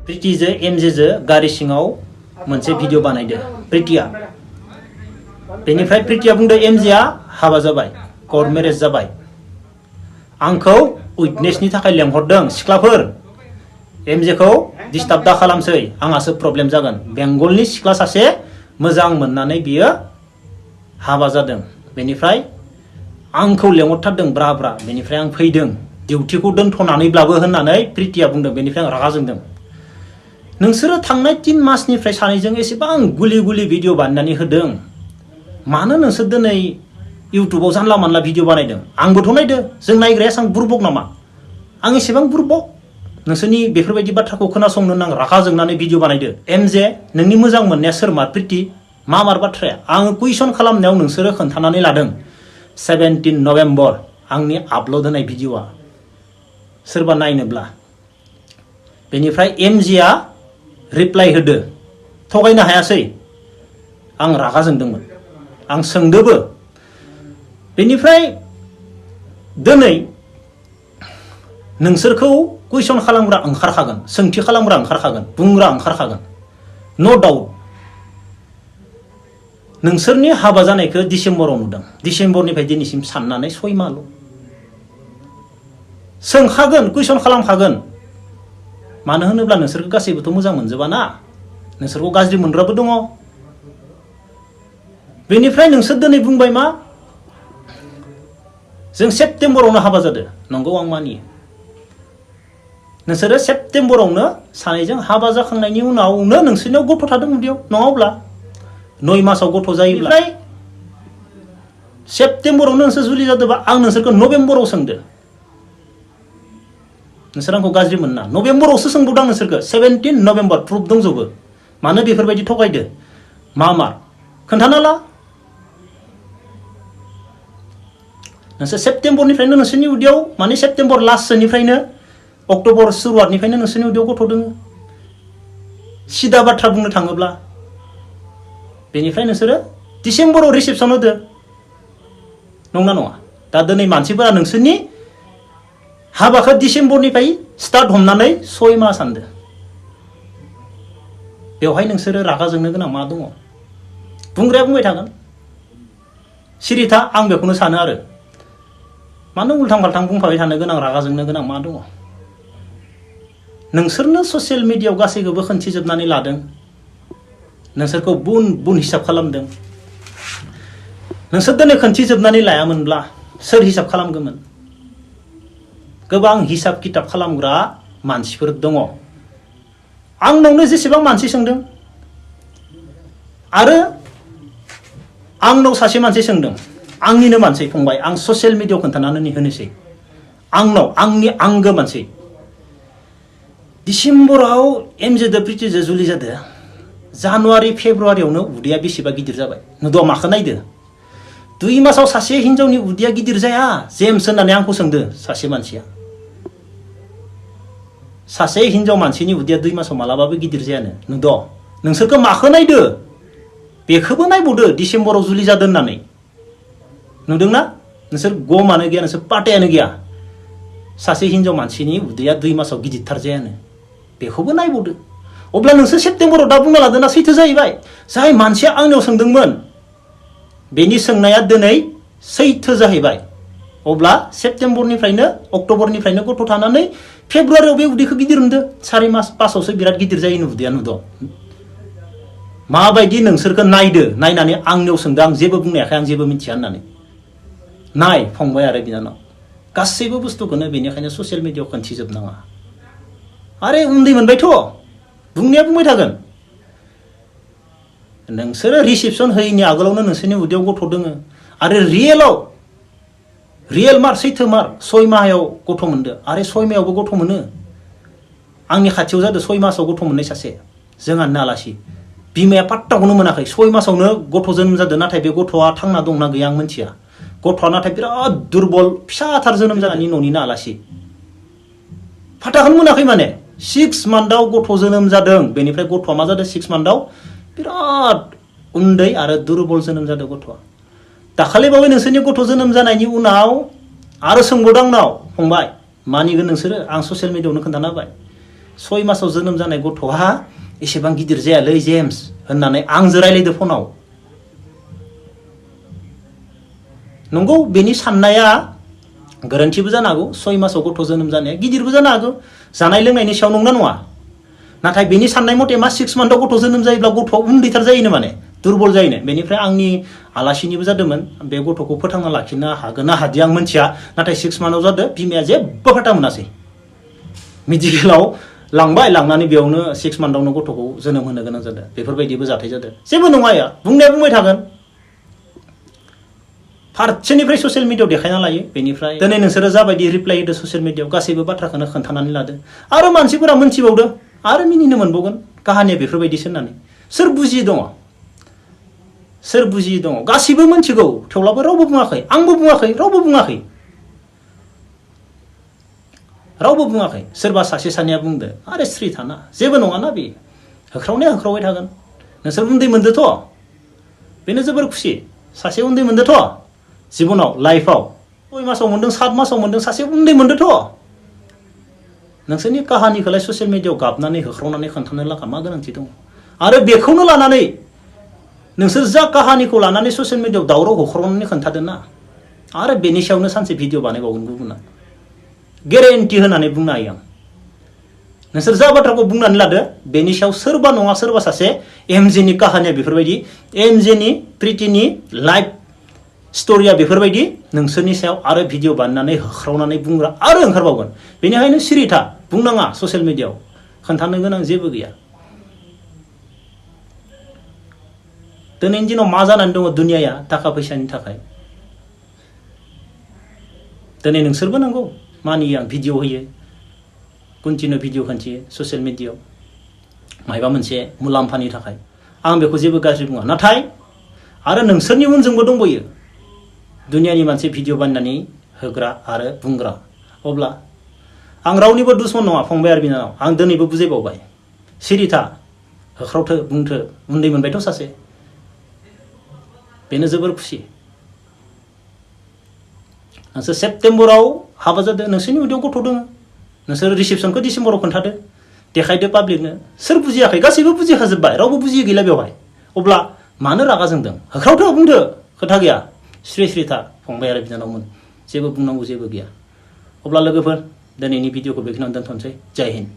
प्रीतिजो एमजेजो गारि सिङाव मोनसे भिडिअ बानायदो प्रीतिया बेनिफ्राय प्रीतिया बुंदो एमजेआ हाबा जाबाय कर्ट मेरेज जाबाय आंखौ उइटनेसनि थाखाय लेंहरदों सिख्लाफोर एमजेखौ डिस्टार्ब दा खालामसै आंहासो प्रब्लेम जागोन बेंगलनि सिख्ला सासे मोजां मोननानै बियो हाबा जादों बेनिफ्राय आंखौ लेंहरथारदों ब्रा ब्रा बेनिफ्राय आं फैदों डिउटिखौ दोनथ'नानैब्लाबो होननानै प्रीतिया बुंदों बेनिफ्राय आं रागा जोंदों नोंसोरो थांनाय 3 मासनिफ्राय सानैजों एसेबां गुलि गुलि भिडिअ बानायनानै होदों मानो नोंसोर दिनै इउटुबाव जानला मानला भिडिअ बानायदों आंबोथ' नायदो जों नायग्राया आं बुरबक नामा आं एसेबां बुरबक नोंसोरनि बेफोरबायदि बाथ्राखौ खोनासंनो आं रागा जोंनानै भिडिअ बानायदो एमजे नोंनि मोजां मोननाया सोर मार प्रीति मा मार बाथ्राया आं कुइसन खालामनायाव नोंसोरो खोन्थानानै लादों 17 नभेम्बर आंनि आपल'ड होनाय भिडिअआ सोरबा नायनोब्ला बेनिफ्राय एमजेआ रिप्लाइ होदो थगायनो हायासै आं रागा जोंदोंमोन आं सोंदोबो बेनिफ्राय दिनै नोंसोरखौ कुइसन खालामग्रा ओंखारखागोन सोंथि खालामग्रा ओंखारखागोन बुंग्रा ओंखारखागोन नो डाउट नोंसोरनि हाबा जानायखौ डिसेम्बराव नुदों डिसेम्बरनिफ्राय दिनैसिम साननानै 6 माल' सोंखागोन कुइसन खालामखागोन मानो होनोब्ला नोंसोरखौ गासैबोथ' मोजां मोनजोबा ना नोंसोरखौ गाज्रि मोनग्राबो दङ बेनिफ्राय नोंसोर दिनै बुंबाय मा जों सेप्तेम्बरावनो हाबा जादों नंगौ आं मानियो नोंसोरो सेप्तेम्बरावनो सानैजों हाबा जाखांनायनि उनावनो नोंसोरनियाव गथ' थादों उदैयाव नङाब्ला 9 मासाव गथ' जायोब्ला सेप्तेम्बरावनो नोंसोर जुलि जादोंबा आं नोंसोरखौ नभेम्बराव सोंदो नोंसोर आंखौ गाज्रि मोनना नभेम्बरावसो सोंबावदों आं नोंसोरखौ 17 नभेम्बर प्रुफ दंजोबो मानो बेफोरबायदि थगायदो मा खोन्थाना ला नोंसोर सेप्तेम्बरनिफ्रायनो नोंसोरनि उदैयाव माने सेप्तेम्बर लास्टनिफ्रायनो अक्ट'बर सुरुवातनिफ्रायनो नोंसोरनि उदैयाव गथ' दङ सिदा बाथ्रा बुंनो थाङोब्ला बेनिफ्राय नोंसोरो डिसेम्बराव रिसेपसन होदो नंना नङा दा दिनै मानसिफोरा नोंसोरनि हाबाखौ डिसेम्बरनिफ्राय स्टार्ट हमनानै 6 मास सानदो बेवहाय नोंसोरो रागा जोंनो गोनां मा दङ बुंग्राया बुंबाय थागोन सिरिथा आं बेखौनो सानो आरो मानो उल्थां फाल्थां बुंफाबाय थानो गोनां रागा जोंनो गोनां मा दङ नोंसोरनो ससियेल मिडियायाव गासैखौबो खोन्थिजोबनानै लादों नोंसोरखौ बुन हिसाब खालामदों नोंसोर दिनै खोन्थिजोबनानै लायामोनब्ला सोर हिसाब खालामगौमोन गोबां हिसाब किताब खालामग्रा मानसिफोर दङ आंनावनो जेसेबां मानसि सोंदों आरो आंनाव सासे मानसि सोंदों आंनिनो मानसि फंबाय आं ससियेल मिडियायाव खोन्थानानै होनोसै आंनाव आंनि आंगो मानसि डिसेम्बराव एमजेदो प्रीतिजो जुलि जादों जानुवारि फेब्रुवारियावनो उदैया बेसेबा गिदिर जाबाय नुदो माखो नायदो 2 मासाव सासे हिनजावनि उदैया गिदिर जाया जेम्स होननानै आंखौ सोंदो सासे मानसिया सासे हिनजाव मानसिनि उदैया 2 मासाव मालाबाबो गिदिर जायानो नुद नोंसोरखौ माखो नायदो बेखौबो नायबावदो डिसेम्बराव जुलि जादों होननानै नुदोंना नोंसोर गमानो गैया नोंसोर पाटायानो गैया सासे हिनजाव मानसिनि उदैया 2 मासाव गिदिरथार जायानो बेखौबो नायबावदो अब्ला नोंसोर सेप्तेम्बराव दा बुंना लादोंना सैथो जाहैबाय जाय मानसिया आंनियाव सोंदोंमोन बेनि सोंनाया दिनै सैथो जाहैबाय अब्ला सेप्तेम्बरनिफ्रायनो अक्ट'बरनिफ्रायनो गथ' थानानै फेब्रुवारियाव बे उदैखौ गिदिर नुदो 4 मास 5आवसो बिराद गिदिर जायो उदैया नुद माबायदि नोंसोरखौ नायदो नायनानै आंनियाव सोंदो आं जेबो बुंनायाखै आं जेबो मिथिया होननानै नाय फंबाय आरो बिनानाव गासैबो बुस्थुखौनो बेनिखायनो ससियेल मिडियायाव खोन्थिजोबनाङा आरे उन्दै मोनबायथ' बुंनाया बुंबाय थागोन नोंसोरो रिसेपसन होयैनि आगोलावनो नोंसोरनि उदैयाव गथ' दोङो आरो रियेल मार सैथो मार 6 माहायाव गथ' मोनदो आरो 6 माहायावबो गथ' मोनो आंनि खाथियाव जादों 6 मासाव गथ' मोननाय सासे जोंहानो आलासि बिमाया पाट्टाखौनो मोनाखै 6 मासावनो गथ' जोनोम जादों नाथाय बे गथ'आ थांना दंना गैया आं मिथिया गथ'आ नाथाय बिराद दुरबल फिसाथार जोनोम जानायनि न'निनो आलासि फाटाखौनो मोनाखै माने 6 मान्थआव गथ' जोनोम जादों बेनिफ्राय गथ'आ मा जादों 6 मान्थआव बिराद उन्दै आरो दुरबल जोनोम जादों गथ'आ दाखालि बावै नोंसोरनि गथ' जोनोम जानायनि उनाव आरो सोंबावदों आंनाव फंबाय मानिगोन नोंसोरो आं ससियेल मिडियायावनो खोन्थाना होबाय 6 मासाव जोनोम जानाय गथ'हा एसेबां गिदिर जायालै जेम्स होननानै आंजों रायलायदो फनाव नंगौ बेनि साननाया गोरोन्थिबो जानो हागौ 6 मासाव गथ' जोनोम जानाया गिदिरबो जानो हागौ जानाय लोंनायनि सायाव नंना नङा नाथाय बेनि साननाय मथे मा 6 मान्थआव गथ' जोनोम जायोब्ला गथ'आ उन्दैथार जायोनो माने दुरबल जायोनो बेनिफ्राय आंनि आलासिनिबो जादोंमोन बे गथ'खौ फोथांना लाखिनो हागोन ना हादिया आं मिथिया नाथाय 6 मान्थआव जादों बिमाया जेबो फाटा मोनासै मेडिकेलाव लांबाय लांनानै बेयावनो 6 मान्थआवनो गथ'खौ जोनोम होनो गोनां जादों बेफोरबायदिबो जाथाय जादों जेबो नङा या बुंनाया बुंबाय थागोन फारसेनिफ्राय ससियेल मिडियायाव देखायना लायो बेनिफ्राय दिनै नोंसोरो जाबायदि रिप्लाइ होदो ससियेल मिडियायाव गासैबो बाथ्राखौनो खोन्थानानै लादो आरो मानसिफोरा मोनथिबावदो आरो मिनिनो मोनबावगोन काहानिया बेफोरबायदिसो होननानै सोर बुजियै दङ गासैबो मोनथिगौ थेवब्लाबो रावबो बुङाखै आंबो बुङाखै रावबो बुङाखै सोरबा सासे सानैया बुंदो आरे स्रि थाना जेबो नङाना बे होख्रावनाया होख्रावबाय थागोन नोंसोर उन्दै मोनदोथ' बेनो जोबोर खुसि सासे उन्दै मोनदोथ' जिबनाव लाइफआव 6 मासाव मोनदों 7 मासाव मोनदों सासे उन्दै मोनदोथ' नोंसोरनि काहानिखौलाय ससियेल मिडियायाव गाबनानै होख्रावनानै खोन्थानो लागा मा गोनांथि दङ आरो बेखौनो लानानै नोंसोर जा काहानिखौ लानानै ससियेल मिडियायाव दावराव होख्रावनानै खोन्थादों ना आरो बेनि सायावनो सानसे भिडिअ बानायबावगोन गुबुना गेरेन्टि होनानै बुंनो हायो आं नोंसोर जा बाथ्राखौ बुंनानै लादो बेनि सायाव सोरबा नङा सोरबा सासे एमजेनि काहानिया बेफोरबायदि एमजेनि प्रितिनि लाइफ स्ट'रिया बेफोरबायदि नोंसोरनि सायाव आरो भिडिअ बानायनानै होख्रावनानै बुंग्रा आरो ओंखारबावगोन बेनिखायनो सिरिथा बुंनाङा ससियेल मिडियायाव खोन्थानो गोनां जेबो गैया दिनैनि दिनाव मा जानानै दङ दुनियाया थाखा फैसानि थाखाय दिनै नोंसोरबो नांगौ मानियो आं भिडिअ होयो कन्टिनिउ भिडिअ खिन्थियो ससियेल मिडियायाव मायबा मोनसे मुलाम्फानि थाखाय आं बेखौ जेबो गाज्रि बुङा नाथाय आरो नोंसोरनि उनजोंबो दंबायो दुनियानि मानसि भिडिअ बानायनानै होग्रा आरो बुंग्रा अब्ला आं रावनिबो दुश्मन नङा फंबाय आरो बिनानाव आं दिनैबो बुजायबावबाय सिरिथा होख्रावथो बुंथो उन्दै मोनबायथ' सासे बेनो जोबोर खुसि नोंसोर सेप्तेम्बराव हाबा जादों नोंसोरनि उदैयाव गथ' दङ नोंसोर रिसेपसनखौ डिसेम्बराव खोन्थादो देखायदो पाब्लिकनो सोर बुजियाखै गासैबो बुजिखाजोब्बाय रावबो बुजियै गैला बेवहाय अब्ला मानो रागा जोंदों होख्रावथो बुंदो खोथा गैया स्रि था फंबाय आरो बिनानावमोन जेबो बुंनांगौ जेबो गैया अब्ला लोगोफोर दिनैनि भिडिअखौ बेखिनियावनो दोनथ'नोसै जय हिन्द